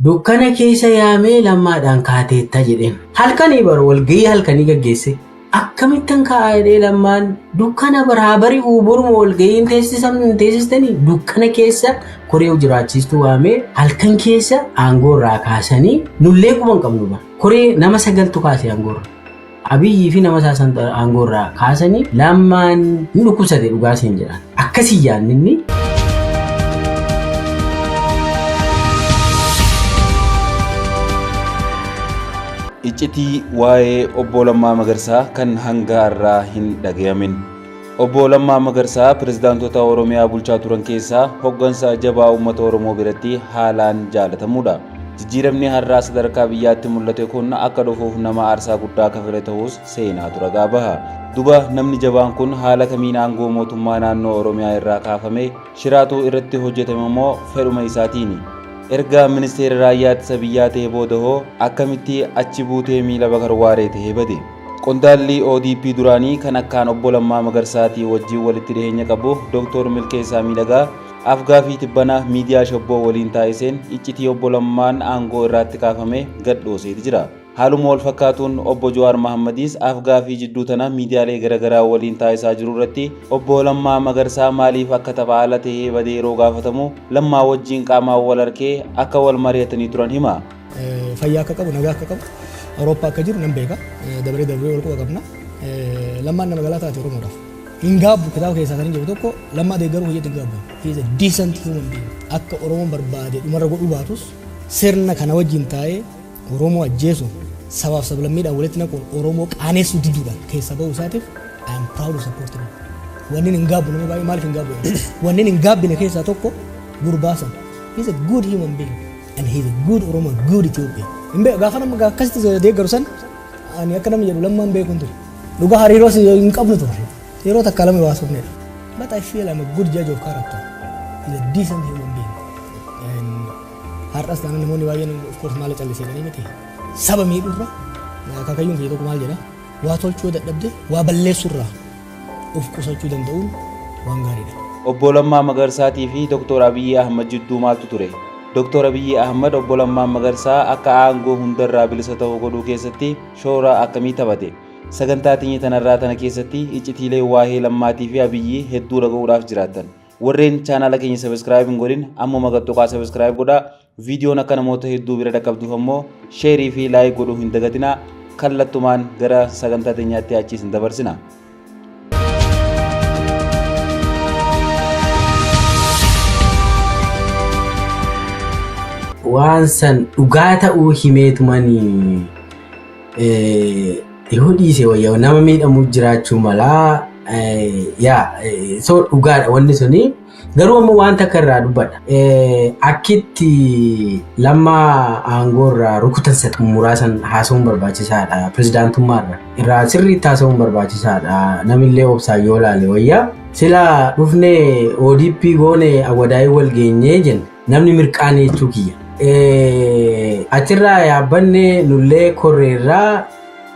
Dukkana keessa yaamee Lammaadhaan kaateetta jedheen. Halkanii bar walgahii halkanii gaggeesse. Akkamittan ka'aa jedhee Lammaan dukkana baraa bari'uu boruma walgahii hin teessisan hin teessistanii dukkana keessa koree jiraachiistuu waamee halkan keessa aangoo irraa kaasanii nullee quba hin qabnu bar. Koree nama sagaltu kaase aangoo irra. Abiyyii fi nama isaa san aangoo irraa kaasanii Lammaan hin dhukkubsate dhugaa siin jedhan. Akkasii yaadni inni. Iccitii waa'ee Obbo Lammaa Magarsaa kan hanga har'aa hin dhagayamin. Obbo Lammaa Magarsaa pirezidaantota Oromiyaa bulchaa turan keessaa hoggansa jabaa uummata Oromoo biratti haalaan jaalatamuudha. Jijjiiramni har'aa sadarkaa biyyaatti mul'ate kun akka dhufuuf nama aarsaa guddaa kafale ta'uus seenaatu ragaa baha. Duba namni jabaan kun haala kamiin aangoo mootummaa naannoo Oromiyaa irraa kaafame? Shiraatu irratti hojjetame moo fedhuma isaatiini? Erga ministeera raayyaa ittisa biyyaa ta'e booda hoo akkamitti achi buutee miila Bakar Waaree ta'ee bade? Qondaalli ODP duraanii kan akkaan Obbo Lammaa Magarsaatii wajjin walitti dhiheenya qabu Dr. Milkeessaa Miidhagaa afgaaffii tibbana miidiyaa Shabboo waliin taasiseen iccitii Obbo Lammaan aangoo irraatti kaafame gad dhooseeti jira. Haaluma wal fakkaatuun Obbo Jawaar Mahammadiis afgaaffii jidduu tana miidiyaalee garagaraa waliin taasisaa jiru irratti Obbo Lammaa Magarsaa maaliif akka tapha ala tahee bade yeroo gaafatamu Lammaa wajjin qaamaan wal arkee akka wal mari'atanii turan hima. Fayyaa akka qabu, nagaa akka qabu, Awurooppaa akka jiru nan beeka. Dabaree dabaree wal quba qabna. Lammaan nama galaa taate Oromoodhaaf. Hin gaabbu kitaaba keessaa kan hin jiru tokko Lammaa deeggaruu hojjetu hin gaabbu. He is a decent human being. Akka Oromoon barbaade dhumarra godhuu baatus sirna kana wajjin taa'ee Oromoo ajjeesuun sabaaf sablammiidhaan walitti naquun Oromoo qaaneessuu diduudhaan keessaa bahuu isaatiif I am proud to support him. Wanni hin gaabbu namni baay'ee maaliif hin gaabbu? Wanni hin gaabbine keessaa tokko gurbaa sana. He is a good human being and he is a good Oromo, good Ethiopian. Hin beeku gaafa nama akkasitti deeggaru san ani akka namni jedhu Lammaan beekuun ture. Dhugaa hariiroo hin qabnu ture. Yeroo takka lama waasofnedha. But I feel I'm a good judge of character. He is a decent human being. And har'as taanaan namoonni baay'een of course maal callisee jedhanii miti. Saba miidhurra akaakayyuun kiyya tokko maal jedha, waa tolchuu dadhabde waa balleessurraa of qusachuu danda'uun waan gaariidha. Obbo Lammaa Magarsaatii fi Dr. Abiyyi Ahmad jidduu maaltu ture? Dr. Abiyyi Ahmad Obbo Lammaa Magarsaa akka aangoo hundarraa bilisa ta'u godhuu keessatti shoora akkamii taphate? Sagantaa teenya tanarraa tana keessatti iccitiilee waa'ee Lammaatii fi Abiyyi hedduu dhaga'uudhaaf jiraattan. Warreen chaanaala keenya subscribe hin godhin ammuma gad tuqaa subscribe godhaa. Viidiyoon akka namoota hedduu bira dhaqqabduuf ammoo sheerii fi like godhuu hin dagatinaa. Kallattumaan gara sagantaa teenyaatti achi isin dabarsina. Waan san dhugaa ta'uu himeetumanii yoo dhiise wayya, nama miidhamuu jiraachuu malaa. Yaa, so dhugaadha wanni suni. Garuu ammoo waan takka irraa dubbadha. Akkitti Lammaa aangoo irraa rukutan isa xumuraa san haasa'uun barbaachisaadha. Pirezidaantummaa irraa sirriitti haasa'uun barbaachisaadha. Namillee obsaan yoo ilaale wayya. Sila dhufnee ODP goone awwadaayii wal geenyee jenna. Namni mirqaane jechuu kiyya. Achirraa yaabbanne nullee korreerraa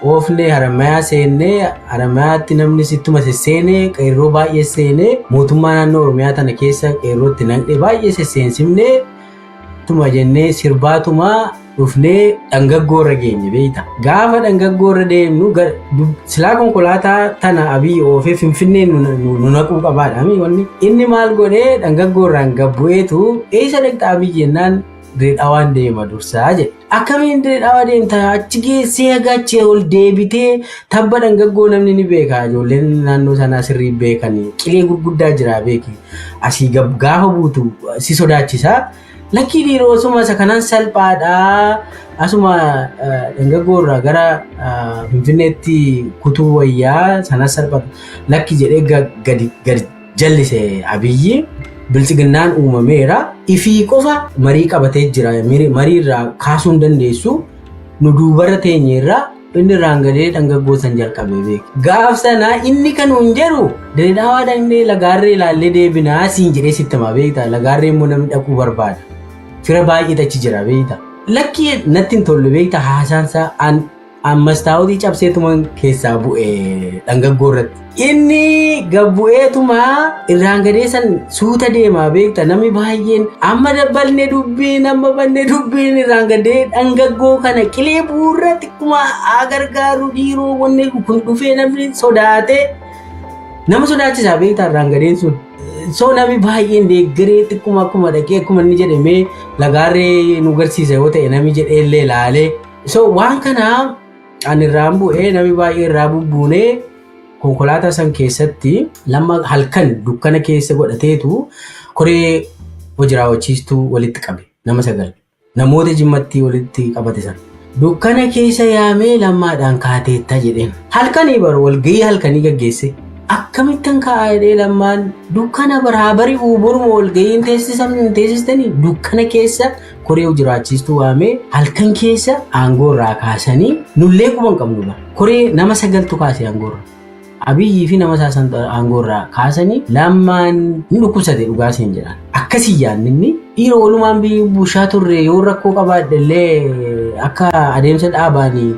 oofnee Haramayaa seennee, Haramayaatti namni sittuma sesseene, qeerroo baay'ee seenee, mootummaa naannoo Oromiyaa tana keessa qeerrootti naqne baay'ee sesseensifne tuma jennee sirbaatuma dhufnee dhangaggoorra geenye beeyta. Gaafa dhangaggoorra deemnu silaa konkolaataa tana Abiyyi oofee Finfinnee nu naquu qabaadha. Wanni inni maal godhee dhangaggoorraan gabbu'eetu eessa dhaqxa Abiyyi jennaan, Dirree Dhawaan deema dursaa jedhe. Akkamiin Dirree Dhawaa deemta, achi geessee haga achi ol deebitee tabba dhangaggoo namni ni beeka, ijoolleen naannoo sanaa sirrii beekan, qilee gurguddaa jira beeki, asii gaafa buutu si sodaachisa. Lakkii dhiiroo, osuma isa kanaan salphaadha, asuma dhangaggoo irraa gara Finfinneetti kutuu wayyaa sanas salphata lakki jedhee gadi gadi jallise Abiyyi. Biltsiginnaan uumameera. Ifii qofa marii qabatee jira. Marii irraa kaasuu hin dandeessu. Nu duubarra teenyeerra, inni irraan gadee dhangaggoo san jalqabee beeki. Gaaf sana inni kan nuun jedhu Dirree Dhawaa dhaqnee lagaarree ilaallee deebinaa siin jedhee sitti himaa beekta. Lagaarree immoo namni dhaquu barbaada. Fira baay'eetu achi jira beekta. Lakkii natti hin tolle beekta, haasaan isaa an Ammastaawutii cabseetuma keessaa bu'e dhangaggoo irratti. Inni gabbu'eetuma irraan gadeessan suuta deemaa beekta. Namni baay'een amma dabbalne dubbiin, amma banne dubbiin, irraan gadee dhangaggoo kana qilee bu'uurra xiqquma haa gargaaru dhiiroo, wanni kun dhufee namni sodaate, nama sodaachisaa beekta irraan gadeen sun. So namni baay'een deeggaree xiqquma akkuma dhaqee akkuma inni jedhamee lagaarree nu garsiisa yoo ta'e namni jedhee illee ilaalee. So waan kana ani irraan bu'ee, namni baay'ee irraa bubbuunee, konkolaataa san keessatti Lamma halkan dukkana keessa godhateetu koree hojii raawwachiistuu walitti qabe, nama sagal, namoota Jimmatti walitti qabate sana. Dukkana keessa yaamee Lammaadhaan kaateetta jedheen. Halkanii bara walgahii halkanii gaggeesse. Akkamittan kaa'aa jedhee Lammaan, dukkana baraa bari'uu boruma walgahiin teessisan teessistanii, dukkana keessa koree hojii raawwachiistuu waamee halkan keessa aangoo irraa kaasanii, nullee quba hin qabnu bara. Koree nama sagaltu kaase aangoo irraa. Abiyyii fi nama isaa san aangoo irraa kaasanii. Lammaan ni dhukkubsate, dhugaa seen jedhan. Akkasii yaadni inni dhiira walumaan biyyi bushaa turre, yoo rakkoo qabaadhe illee akka adeemsa dhaabaanii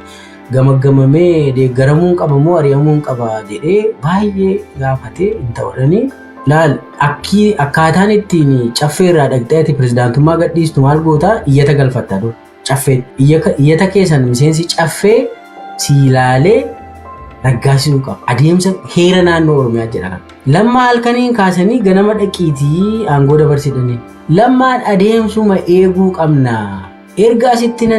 gamaggamamee deeggaramuun qaba moo ari'amuun qaba jedhee baay'ee gaafatee hin ta'uudhanii. Laal, akki akkaataan ittiin Caffee irraa dhaqxee ati pirezidaantummaa gadhiistu maal gootaa? Iyyata galfatta dur Caffee. Iyyata keessan miseensi Caffee si ilaalee raggaasisuu qaba. Adeemsa heera naannoo Oromiyaa jedha kana. Lammaa halkaniin kaasanii ganama dhaqiitii aangoo dabarsidhanii. Lammaan adeemsuma eeguu qabna. Erga asitti na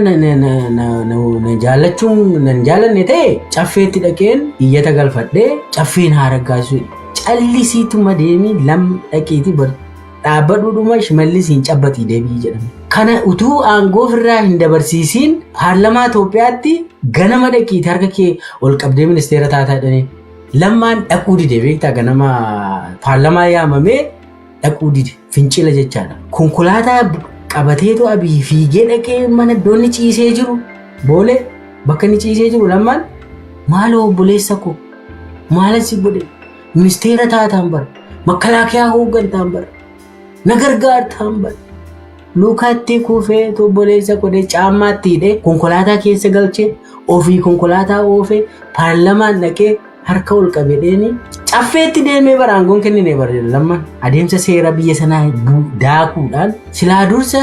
jaallachuun nan jaallanne ta'e, Caffeetti dhaqeen iyyata galfadhee Caffeen haa raggaasisu. Callisiituma deemii lam dhaqiitii dhaabbadhuudhuma Shimallis hin cabbatii deebii jedhame. Kana utuu aangoo ofirraa hin dabarsiisiin paarlamaa Itoophiyaatti ganama dhaqiitii harka kee ol qabdee ministeera taataa jedhanii. Lammaan dhaquu dide beektaa, ganama paarlamaa yaamamee dhaquu dide, fincila jechaadha. Konkolaataa qabateetu Abiy fiigee dhaqee mana iddoo inni ciisee jiru, Boolee bakka inni ciisee jiru, Lammaan maaloo obboleessa koo maal si godhe, ministeera taataan bara, makalaakiyaa hooggantaan bara, na gargaartaan bara, lukaatti kufee obboleessa godhe, caammaatti hidhee konkolaataa keessa galchee, ofii konkolaataa oofee paarlamaan dhaqee harka ol qabedheeni Caffeetti deemee bara aangoon kennine bara. Lammaan adeemsa seera biyya sanaa daakuudhaan silaa dursa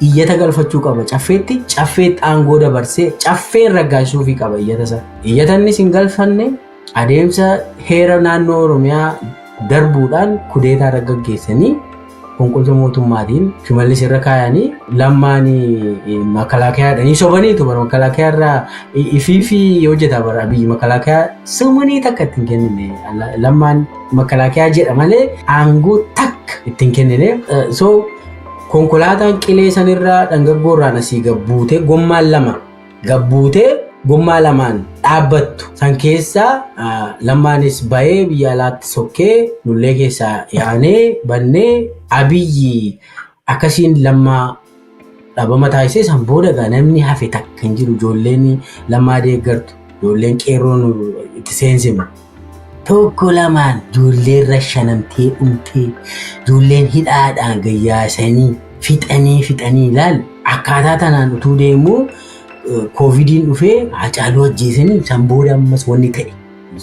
iyyata galfachuu qaba Caffeetti, Caffeetti aangoo dabarsee Caffeen raggaasisuufii qaba iyyata isaa. Iyyata innis hin galfanne, adeemsa heera naannoo Oromiyaa darbuudhaan kudeetaa irra gaggeessanii fonqolcha mootummaatiin Shimallis irra kaayanii, Lammaan makalaakiyaadhanii sobaniitu bara makalaakiyaa irraa ifii fi hojjeta bara Abiyyi makalaakiyaa sumanii takka ittiin kennine. Lammaan makalaakiyaa jedha malee aangoo takka ittiin kennine. So konkolaataan qilee sanirraa dhangaggoorraan asii gabbuutee gommaan lama gabbuutee gommaa lamaan dhaabbattu san keessaa Lammaanis bahee biyya alaatti sokkee, nullee keessaa yaanee bannee, Abiyyi akkasiin Lammaa dhabama taasisee. San booda egaa namni hafe takka hin jiru. Ijoolleen Lammaa deeggartu, ijoolleen qeerroon itti seensifne tokko lamaan, ijoolleen rashanamtee dhumtee, ijoolleen hidhaadhaan gayyaasanii fixanii fixanii. Ilaal, akkaataa tanaan utuu deemuu Koovidiin dhufee Hacaaluu ajjeesanii, san booda ammas wanni ta'e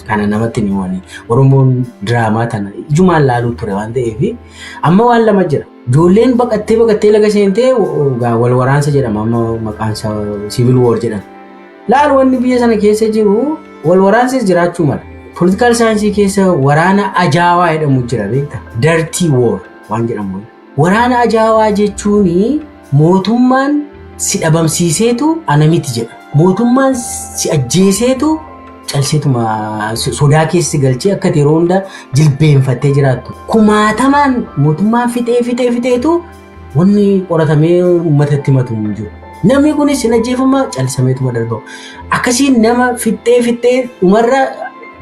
kana namatti ni wani. Oromoon diraamaa tana ijumaan laaluu ture waan ta'eef amma waan lama jira. Ijoolleen baqattee baqattee laga seentee wal waraansa jedhama, amma maqaan isaa civil war jedhama. Laal, wanni biyya sana keessa jiru wal waraansis jiraachuu mala. Political science keessa waraana ajaawaa jedhamu jira beektaa? Dirty war waan jedhamu. Waraana ajaawaa jechuun mootummaan si dhabamsiiseetu ana miti jedha. Mootummaan si ajjeeseetu calseetuma sodaa keessa galchee akka yeroo hunda jilbeenfattee jiraattu. Kumaatamaan mootummaan fixee fixee fixeetu wanni qoratamee uummatatti himatu hin jiru. Namni kunis hin ajjeefamaa, calsameetuma darbamu. Akkasiin nama fixxee fixxee dhumarra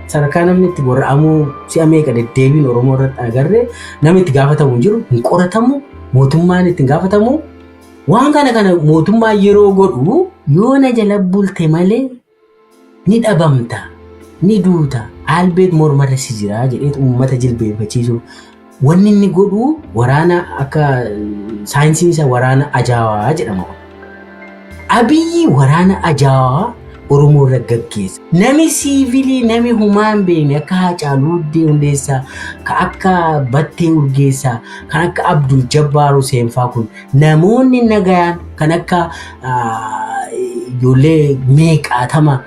sadarkaa namni itti gorra'amuu si'a meeqa deddeebiin Oromoo irratti agarre, namni itti gaafatamu hin jiru, hin qoratamu, mootummaan itti hin gaafatamu. Waan kana kana mootummaan yeroo godhu yoo na jala bulte malee ni dhabamta, ni duuta, albeet mormarra si jira jedheetu uummata jilbeeffachiisu. Wanni inni godhu waraana akka saayinsiin isaa waraana ajaawaa jedhama. Abiyyi waraana ajaawaa Oromoo irra gaggeessa. Nami siivilii, nami humaa hin beekne akka Haacaaluu Hundeessaa, ka akka Battee Urgeessaa, kan akka Abdul Jabbaar Huseen faa kun, namoonni nagayaan kan akka ijoollee meeqaatama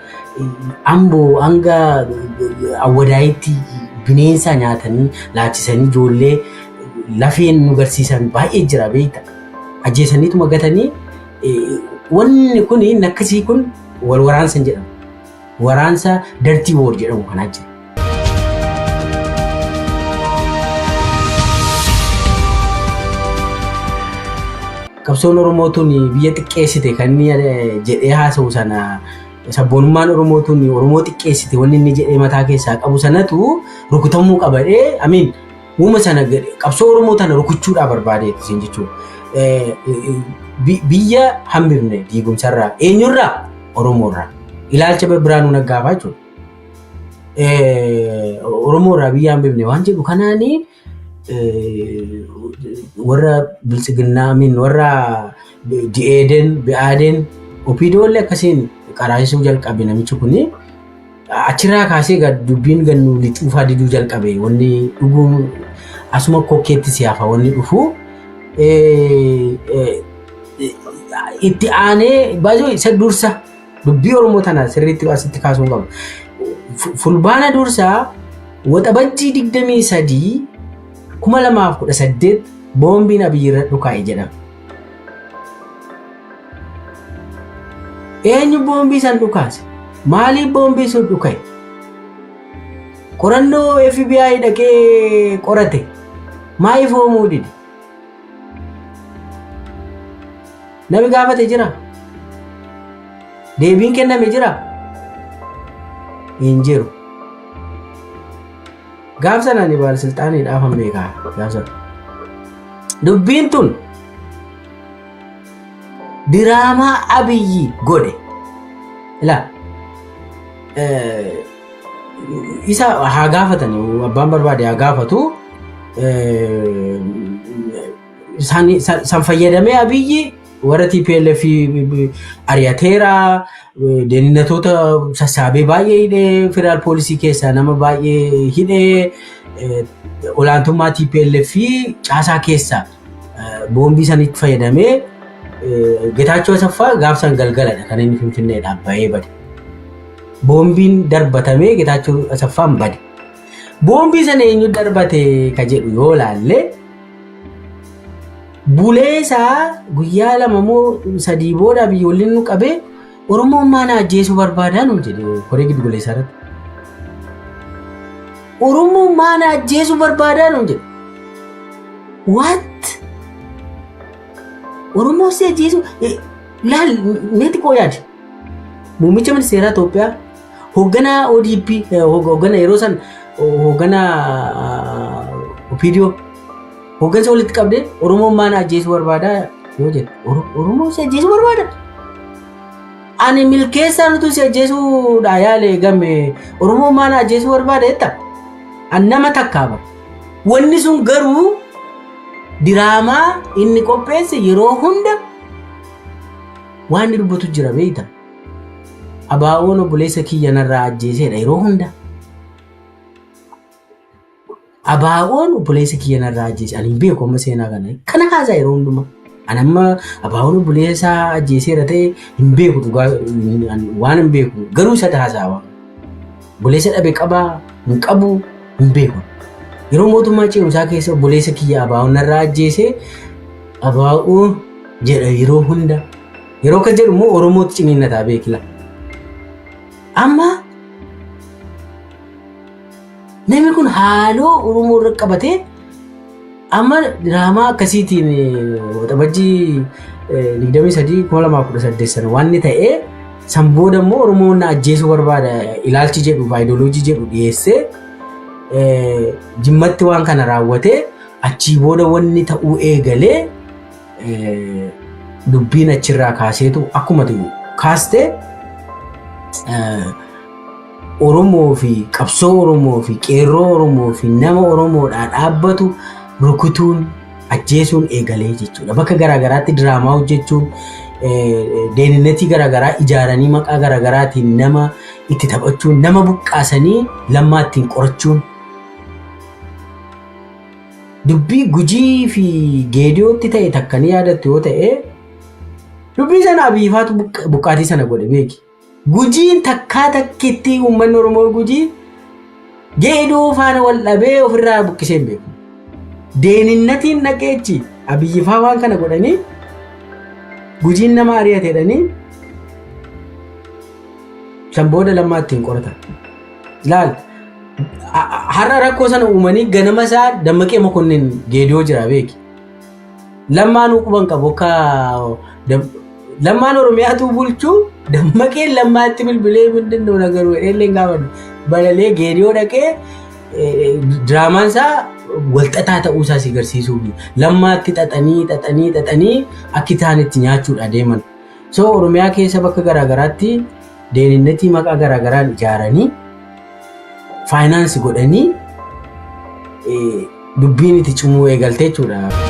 Amboo hanga Awwadaayitti bineensa nyaatanii laachisanii ijoollee lafeen nu garsiisan baay'ee jira, beekta. Ajjeesaniituma gatanii. Wanni kun akkasii kun wal waraansa hin jedhamu. Waraansa dirty war jedhamu kanaa jira. Qabsoon Oromoo tun biyya xiqqeessite kan inni jedhee haasa'u sana, sabboonummaan Oromoo tun Oromoo xiqqeessite wanni inni jedhee mataa keessaa qabu sanatu rukutamuu qabadhee amiin uuma sana qabsoo Oromoo tana rukuchuudhaa barbaadeeti isin jechuudha. Biyya hambifne diigumsarraa, eenyurraa? Oromoorraa. Ilaalcha Biraanuu Naggaafaa jechuudha. Oromoorraa biyya hambifne waan jedhu kanaanii warra Biltsiginnaa min warra Di'eeden Bi'aadeen OPDOllee akkasiin qaraasisuu jalqabe namichi kuni. Achirraa kaasee dubbiin gannu lixuufaa diduu jalqabe, wanni dhuguun asuma kokkeetti siyaafa wanni dhufu. Itti aanee baay'ee isa dursa dubbii Oromoo tana sirriitti asitti kaasuu qaba. Fulbaana dursaa, Waxabajjii 23, 2018 boombiin Abiyyi irra dhukaa'e jedhama. Eenyu boombii san dhukaase? Maaliif boombii sun dhuka'e? Qorannoo FBI dhaqee qorate. Maaliif hoomuu dide? Nami gaafate jira? Deebiin kenname jira? Hin jiru. Gaaf sana ani baalisilxaaniidhaaf han beekaa. Gaaf sana. Dubbiin tun diraamaa Abiyyi godhe. Ilaa, isa haa gaafatan, abbaan barbaade haa gaafatu. San fayyadamee Abiyyi warra TPLF ari'ateera, deeninnatoota sassaabee baay'ee hidhee, federaal poolisii keessaa nama baay'ee hidhee, olaantummaa TPLF caasaa keessaa boombii sanitti fayyadamee Getaachoo Asaffaa gaafsan galgaladha kan inni Finfinneedhaan bahee bade. Boombiin darbatamee Getaachoo Asaffaan bade. Boombii sana eenyu darbate ka jedhu yoo laalle, bulee isaa guyyaa 2 moo 3 booda biyyoolli nu qabee "Oromoon maana ajjeesuu barbaadaa?" nuun jedhe koree giddu galeessaa irratti. "Oromoon maana ajjeesuu barbaadaa?" nuun jedhe. What? Oromoo si ajjeesuu laal, mee xiqqoo yaadi. Muummicha ministeeraa Itoophiyaa, hoogganaa ODP, hoogganaa yeroo san hoogganaa OPDO, hooggansa walitti qabdee "Oromoon maana ajjeesuu barbaadaa?" yoo jedhe, Oromoo si ajjeesuu barbaada. Ani milkeessaan utuu si ajjeesuudha yaale game, "Oromoon maana ajjeesuu barbaada" jetta. An nama takkaa bara. Wanni sun garuu diraamaa inni qopheesse. Yeroo hunda waan inni dubbatu jira, beekta. "Abaa'oon obboleessa kiyya narraa ajjeeseedha" yeroo hunda. "Abaa'oon obboleessa kiyya narraa ajjeese." Ani hin beeku amma seenaa kana. Kana haasaa yeroo hundumaa. Ani amma abaa'oon obboleessa isaa ajjeeseera ta'e hin beeku, dhugaa waan hin beeku. Garuu isa haasaa waan. Obboleessa dhabe qabaa hin qabu hin beeku. Yeroo mootummaa ce'umsaa keessa "obboleessa kiyya abaa'oon narraa ajjeese, abaa'oo" jedha yeroo hunda. Yeroo akkas jedhu immoo Oromootti ciniinnataa beekila. Amma namni kun haaloo Oromoo irra qabatee amma diraamaa akkasiitiin Waxabajjii 23, 2018 sana wanni ta'ee, san booda immoo Oromoon na ajjeesuu barbaada ilaalchi jedhu, aayidooloojii jedhu dhiyeessee Jimmatti waan kana raawwatee, achii booda wanni ta'uu eegalee dubbiin achirraa kaaseetu akkuma kaastee Oromoo fi qabsoo Oromoo fi qeerroo Oromoo fi nama Oromoodhaa dhaabbatu rukutuun ajjeesuun eegalee jechuudha. Bakka garaagaraatti diraamaa hojjechuun Deeninnetii garaagaraa ijaaranii maqaa garaagaraatiin nama itti taphachuun, nama buqqaasanii Lammaa ittiin qorachuun. Dubbii Gujii fi Geediyootti ta'e takka ni yaadattu yoo ta'e, dubbii sana Abiyyifaatu buqqaatii sana godhe, beeki. Gujiin takkaa takkitti uummanni Oromoo Gujii Geedoo faana wal dhabee ofirraa buqqisee hin beeku. Deeninnatiin dhaqeechi Abiyyifaa waan kana godhanii Gujiin nama ari'ate jedhanii san booda Lammaa ittiin qoratan. Laal, har'a rakkoo sana uumanii ganama isaa Dammaqee Mokonnin Geediyoo jira, beeki. Lammaan quban qabu akka Lammaan Oromiyaatu bulchuu. Dammaqeen Lammaatti bilbilee ምንድን ነው ነገሩ jedhee gaafadhu. Balalee Geediyoo dhaqee diraamaan isaa walxaxaa ta'uu isaa si agarsiisuuf Lammaatti xaxanii xaxanii xaxanii akka isaan itti nyaachuudha deeman. So Oromiyaa keessa bakka garaagaraatti deeninnetii maqaa garaagaraan ijaaranii finance godhanii dubbiin itti cimuu eegalte jechuudha.